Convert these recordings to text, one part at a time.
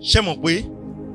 Ṣé mọ̀ pé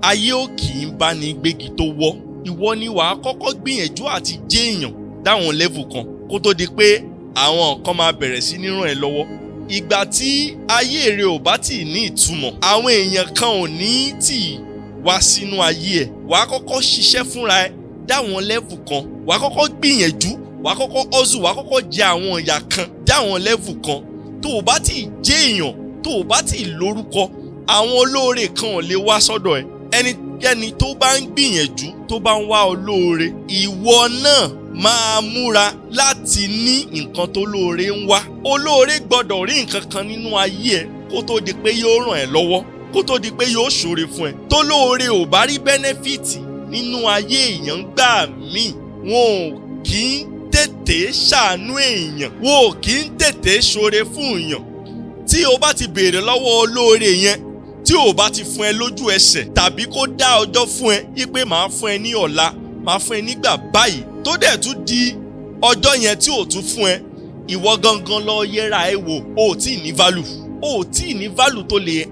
ayé ò kì í bá ní gbégi tó wọ́? Ìwọ ni wàá kọ́kọ́ gbìyànjú àti jẹ́ èèyàn dáwọn level kan kó tó di pé àwọn kan máa bẹ̀rẹ̀ sí ní ràn ẹ́ lọ́wọ́. Ìgbà tí ayé rẹ ò bá tì ní ìtumọ̀, àwọn èèyàn kan ò ní tì wá sínú ayé ẹ̀. Wàá kọ́kọ́ ṣiṣẹ́ fúnra ẹ dáwọn level kan, wàá kọ́kọ́ gbìyànjú, wàá kọ́kọ́ hustle, wàá kọ́kọ́ jẹ àwọn ìyà kan dáwọn level kan. Tó o bá tì jẹ́ èèyàn, tó o bá tì lórúkọ, àwọn olóore kan ò lè wá sọ́dọ̀ ẹ̀. Ẹnikẹ́ni tó bá ń gbìyànjú, tó bá ń wá olóore, ìwọ náà máa múra láti ní nǹkan tó lóore ń wá. Olóore gbọ́dọ̀ rí nǹkan kan nínú ayé ẹ kó tó di pé yóò ràn ẹ́ lọ́wọ́, kó tó di pé yóò ṣoore fún ẹ. Tó lóore ò bá rí benefit nínú ayé èèyàn gbà míì, wọn ò kì í tètè ṣàánú èèyàn, wọn ò kì í tètè ṣoore fún èèyàn. Tí o bá ti béèrè lọ́wọ́ olóore yẹn, tí o bá ti fún ẹ lójú ẹsẹ̀ tàbí kó dá ọjọ́ fún ẹ wípé màá fún ẹ ní ọ̀la, màá fún ẹ nígbà báyìí, tó dẹ̀ tún di ọjọ́ yẹn tí ò tún fún ẹ, ìwọ gangan lọ yẹra ẹ wò. O ò tí ì ní value, o ò tí ì ní value tó lè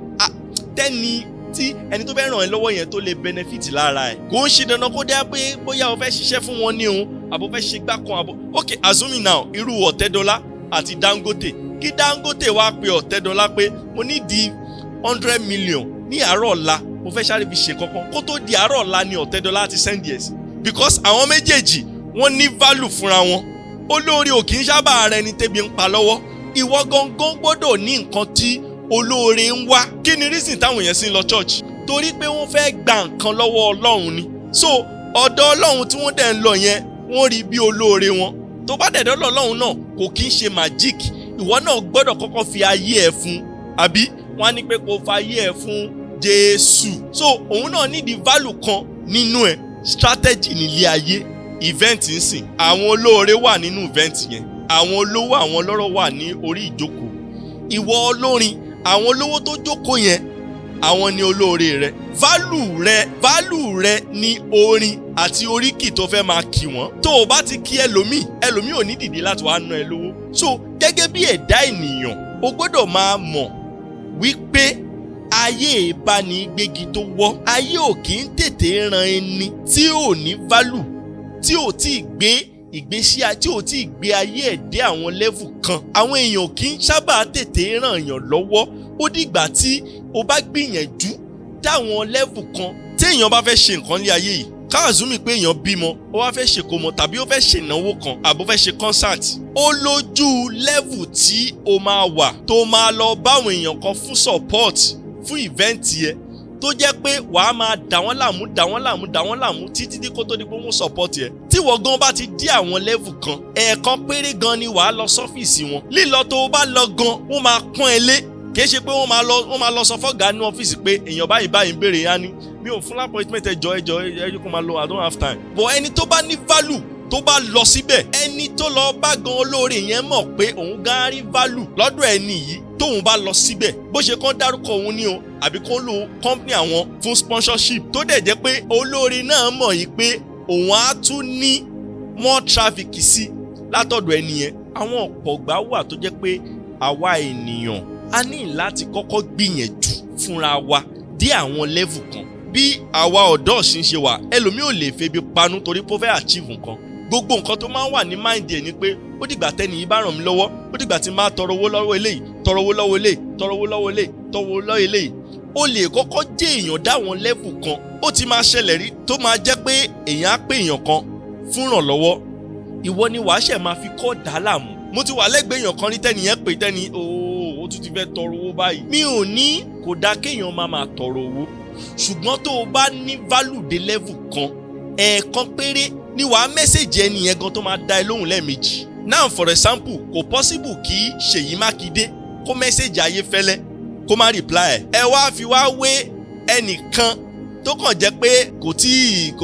tẹ́ni tí ẹni tó fẹ́ ràn ẹ́ lọ́wọ́ yẹn tó lè benefit lára ẹ̀. Kò ń ṣe dandan kó dẹ́ pé bóyá o fẹ́ ṣiṣẹ́ fún wọn ní o, àbò fẹ́ ṣe gbá kan àbò. Ok, assuming now, irú Ọ̀tẹ́dọ́lá àti Dangote, kí Dangote wá pe Ọ̀tẹ́dọ́lá pé mo ní di 100 million ní àárọ̀ ọ̀la, mo fẹ́ sáré fi ṣe kankan. Kó tó di àárọ̀ ọ̀la ni Ọ̀tẹ́dọ́lá ti send yes, because àwọn méjèèjì, wọ́n ní value fúnra wọn. Olóore ò kì í sábà rẹ ni tẹ́bi ń pa lọ́wọ́. Ìwọ gangan gbọ́dọ̀ ní nǹkan tí olóore ń wá. Kí ni reason táwọn èèyàn sì ń lọ church? Torí pé wọ́n fẹ́ gba nǹkan lọ́wọ́ Ọlọ́run ni. So ọ̀dọ̀ Ọlọ́run tí wọ́n dẹ̀ ń lọ yẹn, wọ́n rí bí olóore wọn. Tó bá dẹ̀ dọ́dọ̀ Ọlọ́run náà, kò kí ń ṣe magic. Ìwọ náà gbọ́dọ̀ kọ́kọ́ fi ayé ẹ̀ fún, àbí wọ́n á ní pé kó fa ayé ẹ̀ fún Jésù. So òun náà ní di value kan nínú ẹ̀. Strategy nílé ayé. Event ń sìn, àwọn olóore wà nínú event yẹn, àwọn olówó, àwọn ọlọ́rọ̀ wà ní orí ìjókòó. Ìwọ olórin, àwọn olówó tó jókòó yẹn, àwọn ni olóore rẹ. Value rẹ ní orin àti oríkì tó fẹ́ máa kì wọ́n. Tó o bá ti kí ẹlòmíì, ẹlòmíì ò ní dìde láti wàá ná ẹ lówó. So gẹ́gẹ́ bí ẹ̀dá ènìyàn, o gbọ́dọ̀ máa mọ̀ wípé ayé ìbánigbégi tó wọ́, ayé ò kì í tètè ran ẹni tí ò ní value, tí ò tí ì gbé ìgbésí, tí ò tí ì gbé ayé ẹ̀ dé àwọn level kan. Àwọn èèyàn kì í sábà tètè ràn yàn lọ́wọ́. Ó dìgbà tí o bá gbìyànjú dáwọn level kan. Tí èèyàn bá fẹ́ ṣe nǹkan ní ayé yìí, ká assume pé èèyàn bímọ, ó wá fẹ́ ṣèkómọ tàbí ó fẹ́ ṣènáwó kan, àbó fẹ́ ṣe concert, ó lójú level tí o máa wà tó máa lọ báwọn èèyàn kan fún support fún event yẹn, tó jẹ́ pé wàá máa dà wọ́n láàmú, dà wọ́n láàmú, dà wọ́n láàmú títí tí kó tó di pé wọ́n support yẹ. Tí wọ́n gan bá ti dí àwọn level kan, ẹ̀ẹ̀kan péré gan ni wàá lọ sọ́fíìsì wọn. Lílọ tó o bá lọ gan, wọ́n máa pọ́n ẹ lé. Kì í ṣe pé wọ́n máa lọ sọ fọ́gàá ní ọ́fíìsì pé èèyàn báyìí báyìí ń béèrè yá ni mi ò fún appointment, ẹjọ́, ẹjọ́, ẹjọ́, kó máa lọ, I don't have time. But ẹni tó bá ní value, tó bá lọ síbẹ̀, ẹni tó lọ bá gan olóore yẹn mọ̀ pé òun gan rí value lọ́dọ̀ ẹni yìí. Tóun bá lọ síbẹ̀, bó ṣe kàn dárúkọ òun ní o, àbí kó lo company àwọn fún sponsorship, tó dẹ̀ jẹ́ pé olóore náà mọ̀ yìí pé òun á tún ní more traffic sí látọ̀dọ̀ ẹni yẹn. Àwọn ọ̀pọ̀ gbà wà tó jẹ́ pé àwa ènìyàn a ní láti kọ́kọ́ gbìyànjú fúnra wa dé àwọn level kan. Bí àwa ọ̀dọ́ ṣì ń ṣe wà, ẹlòmíì ò lè febi panú torí pé ó fẹ́ achieve nǹkan. Gbogbo nǹkan tó máa ń wà ní mind ẹ̀ ni pé ó dìgbà tẹ́ni yìí bá ràn mí lọ́wọ́, ó dìgbà tí n bá tọrọ owó lọ́wọ́ eléyìí, tọrọ owó lọ́wọ́ eléyìí, tọrọ owó lọ́wọ́ eléyìí, tọrọ owó lọ́wọ́ eléyìí. Ó lè kọ́kọ́ jẹ́ èèyàn dáwọn level kan. Ó ti máa ṣẹlẹ̀ rí tó máa jẹ́ pé èèyàn á pè èèyàn kan fún ìrànlọ́wọ́, ìwọ ni wàá ṣẹ̀ máa fi kọ́ dà á láàmú. Mo ti wà lẹ́gbẹ̀ẹ́ èèyàn kan rí, tẹ́ni yẹn pè, tẹ́ni ooo, ó tún ti fẹ́ tọrọ owó báyìí. Mi ò ní kò dáa kéèyàn máa máa tọrọ owó, ṣùgbọ́n tó o bá ní value dé level kan, ẹ̀ẹ̀kan péré ni wàá message ẹni yẹn gan tó máa dá ẹ lóhùn lẹ́ẹ̀mejì. Now, for example, kò possible kí Ṣèyí Mákindé kó message Ayéfẹ́lẹ́ kó má reply ẹ̀. Ẹ wá fi wá wé ẹnìkan tó kàn jẹ́ pé kò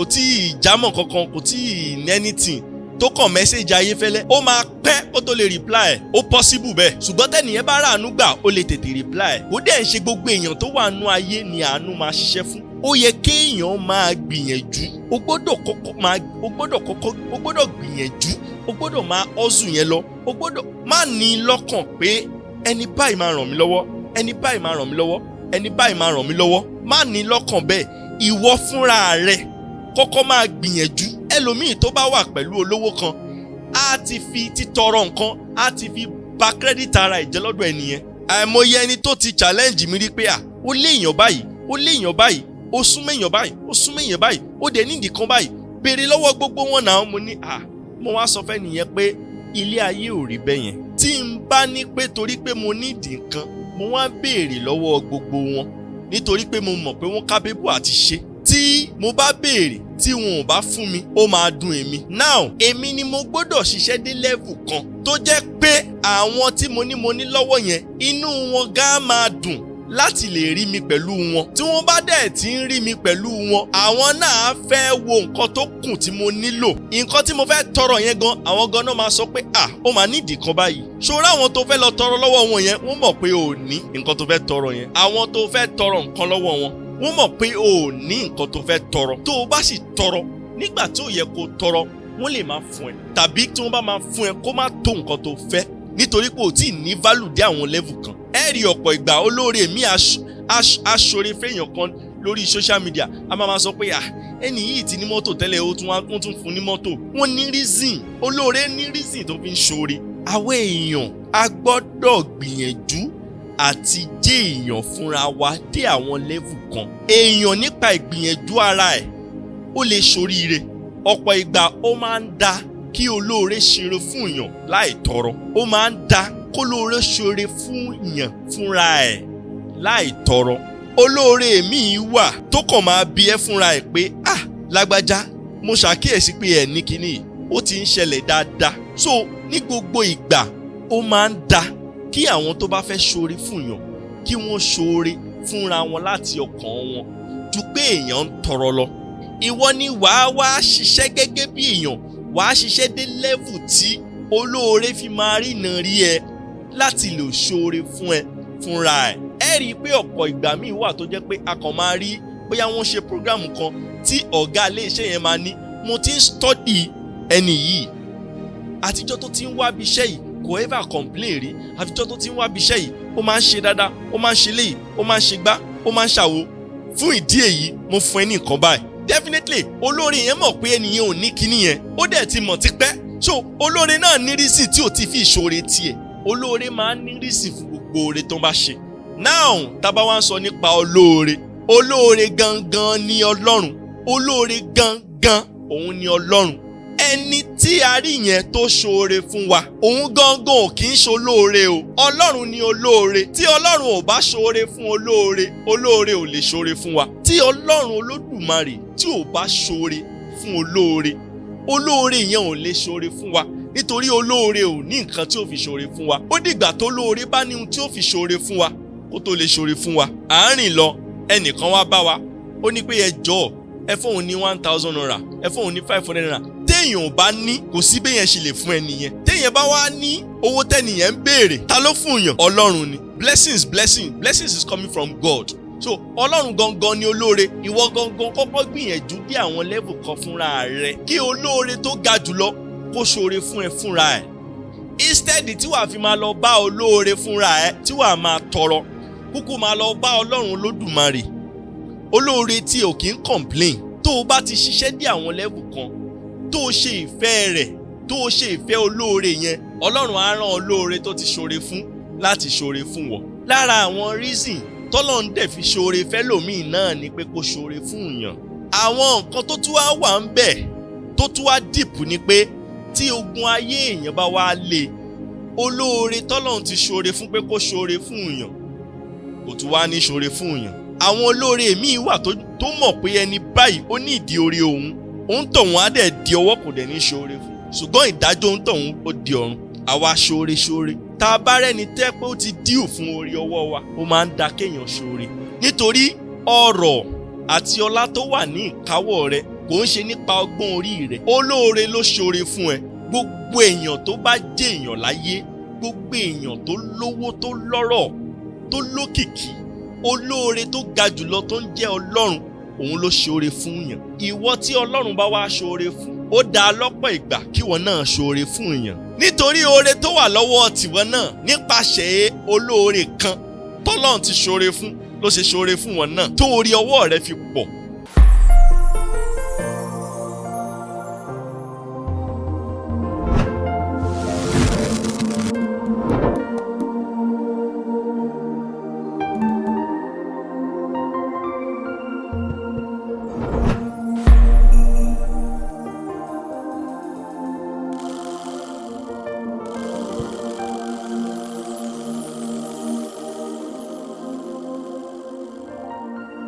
tíì jámọ́ kankan, kò tíì ní anything, tó kàn message Ayéfẹ́lẹ́, ó máa pẹ́ kó tó lè reply ẹ̀. Ó possible bẹ́ẹ̀, ṣùgbọ́n tẹ́nìyẹn bá ràánú gbà, ó lè tètè reply ẹ̀. Kó dẹ̀ ń ṣe gbogbo èèyàn tó wà nú ayé ni àánú máa ṣiṣẹ́ fún. Ó yẹ kéèyàn máa gbìyànjú. O gbọ́dọ̀ kọ́kọ́, o gbọ́dọ̀ gbìyànjú, o gbọ́dọ̀ máa hustle yẹn lọ. O gbọ́dọ̀ má ní lọ́kàn pé ẹni báyìí máa ràn mí lọ́wọ́, ẹni báyìí máa ràn mí lọ́wọ́, ẹni báyìí máa ràn mí lọ́wọ́. Má ní lọ́kàn bẹ́ẹ̀. Ìwọ fúnra rẹ kọ́kọ́ máa gbìyànjú. Ẹlòmíì tó bá wà pẹ̀lú olówó kan, á ti fi títọrọ nǹkan, á ti fi ba credit ara ẹ̀ jẹ́ lọ́dọ̀ ẹnìyẹn. Àìmọye ẹni tó ti challenge mi rí pé à, ó lé èèyàn báyìí, ó lé èèyàn báyìí, ó súnmọ́ èèyàn báyìí, ó súnmọ́ èèyàn báyìí, ó dẹ̀ nídìí kan báyìí, béèrè lọ́wọ́ gbogbo wọn náà. Mo ní à, mo wá sọ fẹ́ nìyẹn pé ilé ayé ò rí bẹ́ẹ̀ yẹn. Tí n bá ní pé torí pé mo nídìí nǹkan, mo wá béèrè lọ́wọ́ gbogbo wọn nítorí pé mo mọ̀ pé wọ́n capable àti ṣe, tí mo bá béèrè tí wọn ò bá fún mi, ó máa dùn èmi. Now, èmi ni mo gbọ́dọ̀ ṣiṣẹ́ dé level kan tó jẹ́ pé àwọn tí mo ní lọ́wọ́ yẹn, inú wọn gá máa dùn láti lè rí mi pẹ̀lú wọn. Tí wọ́n bá dẹ̀ ti ń rí mi pẹ̀lú wọn, àwọn náà fẹ́ wo nǹkan tó kù tí mo nílò, nǹkan tí mo fẹ́ tọrọ yẹn gan. Àwọn gan náà máa sọ pé, "À, ó máa nídìí kan báyìí." Ṣòro àwọn tó fẹ́ lọ tọrọ lọ́wọ́ wọn yẹn, wọ́n mọ̀ pé ò ní nǹkan tó fẹ́ tọrọ yẹn. Àwọn tó fẹ́ tọrọ nǹkan lọ́wọ́ wọn, wọ́n mọ̀ pé ò ní nǹkan tó fẹ́ tọrọ. Tó o bá sì tọrọ nígbà tí ò yẹ kó tọrọ, wọ́n lè máa fún ẹ, tàbí tí wọ́n bá máa fún ẹ, kó má tó nǹkan tó fẹ́, nítorí pé ò tí ì ní value dé àwọn level kan. Ẹ rí ọ̀pọ̀ ìgbà, olóore mi aṣọre fẹ́yàn kan lórí social media, a máa ma sọ pé, "À, ẹni yìí ti ní mọ́tò tẹ́lẹ̀, ó tún wá, wọ́n tún fún ní mọ́tò." Wọ́n ní reason. Olóore ní reason tó fi ń ṣoore. Àwọn èèyàn, a gbọ́dọ̀ gbìyànjú àti jẹ́ èèyàn fúnra wa dé àwọn level kan. Èèyàn nípa ìgbìyànjú ara ẹ̀, ó lè ṣoríire. Ọ̀pọ̀ ìgbà, ó máa ń da kí olóore ṣeré fún èèyàn láì tọrọ. Ó máa ń da kólóore ṣoore fún èèyàn fúnra ẹ̀ láì tọrọ. Olóore míì wà tó kàn máa bi ẹ́ fúnra ẹ̀ pé, "Ah, lágbájá, mo ṣàkíyèsí pé ẹ̀ ní kinní yìí." Ó ti ń ṣẹlẹ̀ dáadáa. So ní gbogbo ìgbà, ó máa ń da kí àwọn tó bá fẹ́ ṣoore fún èèyàn, kí wọ́n ṣoore fúnra wọn láti ọkàn wọn ju pé èèyàn ń tọrọ lọ. Ìwọ ni wàá wá ṣiṣẹ́ gẹ́gẹ́ bí èèyàn, wàá ṣiṣẹ́ dé level tí olóore fi máa rína rí ẹ láti lè ṣoore fún ẹ fúnra ẹ. Ẹ rí i pé ọ̀pọ̀ ìgbà míì wà tó jẹ́ pé a kàn máa rí bóyá wọ́n ṣe program kan tí ọ̀gá ilé iṣẹ́ yẹn máa ní, "Mo ti ń study ẹni yìí, àtijọ́ tó ti ń wábi iṣẹ́ yìí, kò ever complain rí. Àtijọ́ tó ti ń wábi iṣẹ́ yìí, ó máa ń ṣe dáadáa, ó máa ń ṣe léyìí, ó máa ń ṣe gbá, ó máa ń ṣàwo. Fún ìdí èyí, mo fún ẹ ní nǹkan báyìí." Definitely, olóore yẹn mọ̀ pé ẹnìyẹn ò ní kíní yẹn, ó dẹ̀ ti mọ̀ tipẹ́. So olóore náà ní reason tí ò ti fi ìṣòro tiẹ̀. Olóore máa ń ní reason fún gbogbo oore tó ń bá ṣe. Now, tá bá wá ń sọ nípa olóore, olóore gangan ni Ọlọ́run. Olóore gangan òun ni Ọlọ́run. Ẹni tí a rí yẹn tó ṣoore fún wa, òun gangan ò kì í ṣolóore o. Ọlọ́run ni olóore. Tí Ọlọ́run ò bá ṣoore fún olóore, olóore ò lè ṣoore fún wa. Tí Ọlọ́run Olódùmarè tí ò bá ṣoore fún olóore, olóore yẹn ò lè ṣoore fún wa, nítorí olóore ò ní nǹkan tí ó fi ṣoore fún wa. Ó dìgbà tó lóore bá ní ohun tí ó fi ṣoore fún wa kó tó lè ṣoore fún wa. À ń rìn lọ, ẹnìkan wá bá wa, ó ní pé, "Ẹ jọ̀ọ́, ẹ fóun ní ₦1,000, ẹ fóun ní ₦500." Téèyàn ò bá ní, kò sí béèyàn ṣe lè fún ẹnìyẹn. Téèyàn bá wá ní owó tẹ́nìyẹn ń béèrè, ta ló fún yàn? Ọlọ́run ni. Blessings, blessing, blessings is coming from God. So Ọlọ́run gangan ni olóore. Ìwọ gangan kọ́kọ́ gbìyànjú dé àwọn level kan fúnra rẹ, kí olóore tó ga jùlọ kó ṣoore fún ẹ fúnra ẹ, instead tí wàá fi máa lọ bá olóore fúnra ẹ, tí wàá máa tọrọ. Kúkú máa lọ bá Ọlọ́run Olódùmarè, olóore tí ò kí ń complain. Tó o bá ti ṣiṣẹ́ dé àwọn level kan, tó o ṣe ìfẹ́ rẹ̀, tó o ṣe ìfẹ́ olóore yẹn, Ọlọ́run á rán olóore tó ti ṣoore fún láti ṣoore fún wọn. Lára àwọn reason tọ́lọ́run dẹ̀ fi ṣoore fẹ́lòmíì náà ni pé kó ṣoore fún yàn. Àwọn nǹkan tó tún wá wà ń bẹ̀ tó tún wá deep ni pé tí ogun ayé èèyàn bá wá le, olóore tọ́lọ́run ti ṣoore fún pé kó ṣoore fún yàn kò tún wá ní ṣoore fún yàn. Àwọn olóore míì wà tó mọ̀ pé ẹni báyìí, ó ní ìdí orí òun, òun tọ̀hún á dẹ̀ di ọwọ́, kò dẹ̀ ní ṣoore fún, ṣùgbọ́n ìdájọ́ òun tọ̀hún, ó di ọ̀run. Àwa ṣoore ṣoore, tá a bá rẹ́ni tẹ́ pé ó ti díù fún orí ọwọ́ wa, ó máa ń da kéèyàn ṣoore, nítorí ọrọ̀ àti ọlá tó wà ní ìkáwọ́ rẹ kò ń ṣe nípa ọgbọ́n orí rẹ. Olóore ló ṣoore fún ẹ. Gbogbo èèyàn tó bá jẹ́ èèyàn láyé, gbogbo èèyàn tó lówó, tó lọ́rọ̀, tó lókìkí, olóore tó ga jùlọ tó ń jẹ́ Ọlọ́run, òun ló ṣoore fún yàn. Ìwọ tí Ọlọ́run bá wá ṣoore fún, ó dáa lọ́pọ̀ ìgbà kíwọ náà ṣoore fún yàn, nítorí oore tó wà lọ́wọ́ tìwọ náà nípasẹ̀ olóore kan tọ́lọ́run ti ṣoore fún. ló ṣe ṣoore fún wọn náà tó orí ọwọ́ rẹ fi pọ̀.